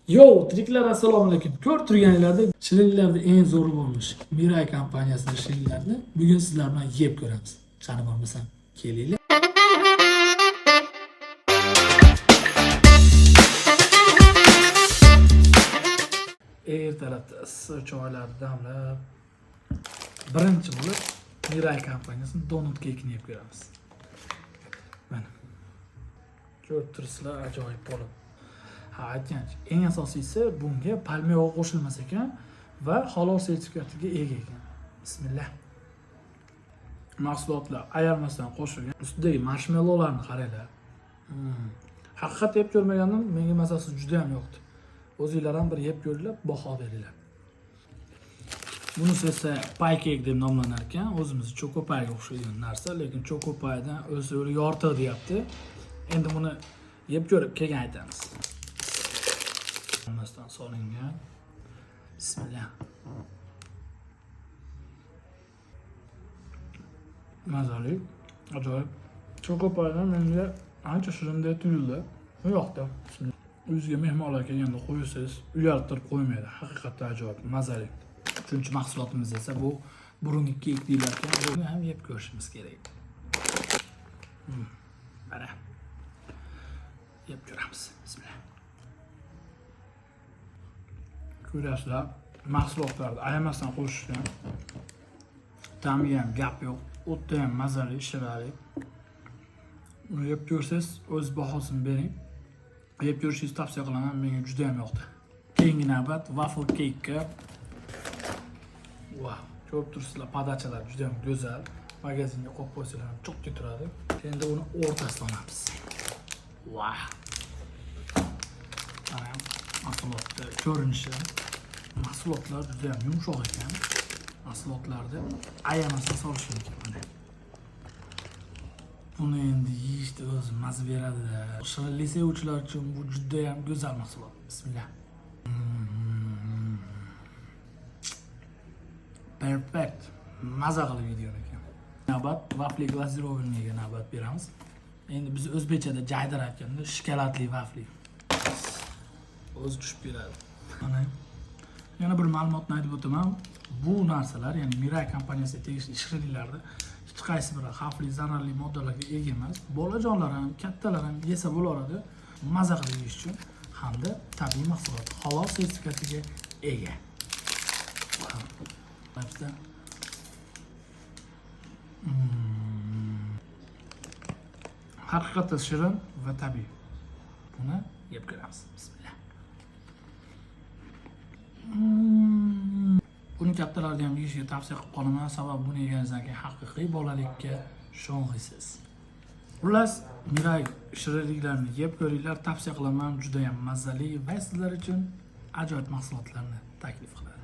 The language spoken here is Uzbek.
Yo, tiriklar, assalomu alaykum. Ko'rib turganinglardek, shirinliklarda eng zo'ri bo'lmish Miray kompaniyasining shirinliklarini bugun sizlar bilan yeb ko'ramiz. Qani bo'lmasam, kelinglar. Ertalabda issiq choylarni damlab, birinchi bo'lib Miray kompaniyasining donut keykini yeb ko'ramiz. Mana. Ko'rib turibsizlar, ajoyib bo'lib. Ha, aytgancha, eng asosiysi bunga palma yog'i qo'shilmas ekan va halol sertifikatiga ega ekan. Bismillah. Mahsulotlar ayalmasdan qo'shilgan. Ustidagi marshmallolarni qaranglar. Haqiqat yeb ko'rmagandim, menga mazasi juda ham yoqdi. O'zinglar ham bir yeb ko'ringlar, baho beringlar. Bunisi esa pie cake deb nomlanar ekan. O'zimiz chokopayga o'xshagan narsa, lekin chokopaydan o'zi yortiq deyapti. Endi buni yeb ko'rib keyin aytamiz. Olmasdan solingan. Bismillah. Mazali, ajoyib. Chokopaydan menga ancha shirindek tuyuldi. Yoqdi. Uyingizga mehmonlar kelganda qo'ysangiz, uyaltirib qo'ymaydi. Haqiqatdan ajoyib, mazali. Uchinchi mahsulotimiz esa bu brownie cake deyilar ekan. Buni ham yeb ko'rishimiz kerak. Mana. Yeb ko'ramiz. Bismillah. Ko'rasizlar, mahsulotlarni ayamasdan qo'shishgan. Ta'miga ham gap yo'q. O'ta ham mazali, shirali. Uni yeb ko'rsangiz, o'z bahosini bering. Yeb ko'rishingizni tavsiya qilaman, menga juda ham yoqdi. Keyingi navbat waffle cake-ga. Wow, ko'rib turibsizlar, podachalar juda ham go'zal. Magazinga qo'yib qo'ysalar ham cho'kka turadi. Endi uni o'rtasidan olamiz. Wow. Mana mahsulotni ko'rinishi. Mahsulotlar juda ham yumshoq ekan. Mahsulotlarni ayamasdan solish kerak mana. Buni endi yeyishda o'zi maza beradi-da. Shirinlik sevuvchilar uchun bu juda ham go'zal mahsulot. Bismillah. Perfect. Maza qilib yeydigan ekan. Navbat vafli glazirованныйga navbat beramiz. Endi biz o'zbekchada jaydir aytganda shokoladli vafli. O'zi tushib keladi. Mana yana bir ma'lumotni aytib o'taman. Bu narsalar, ya'ni Miray kompaniyasiga tegishli shirinliklarda hech qaysi biri xavfli, zararli moddalarga ega emas. Bolajonlar ham, kattalar ham yesa bo'laveradi. Maza qilib yeyish uchun hamda tabiiy mahsulot halol sertifikatiga ega. Wow. Haqiqatda shirin va tabiiy. Buni yeb ko'ramiz. Bismillah. Buni kattalarga ham yeyishga tavsiya qilib qolaman, sababi buni yeganingizdan keyin haqiqiy bolalikka sho'ng'iysiz. Xullas, Miray shirinliklarni yeb ko'ringlar, tavsiya qilaman, juda ham mazali va sizlar uchun ajoyib mahsulotlarni taklif qiladi.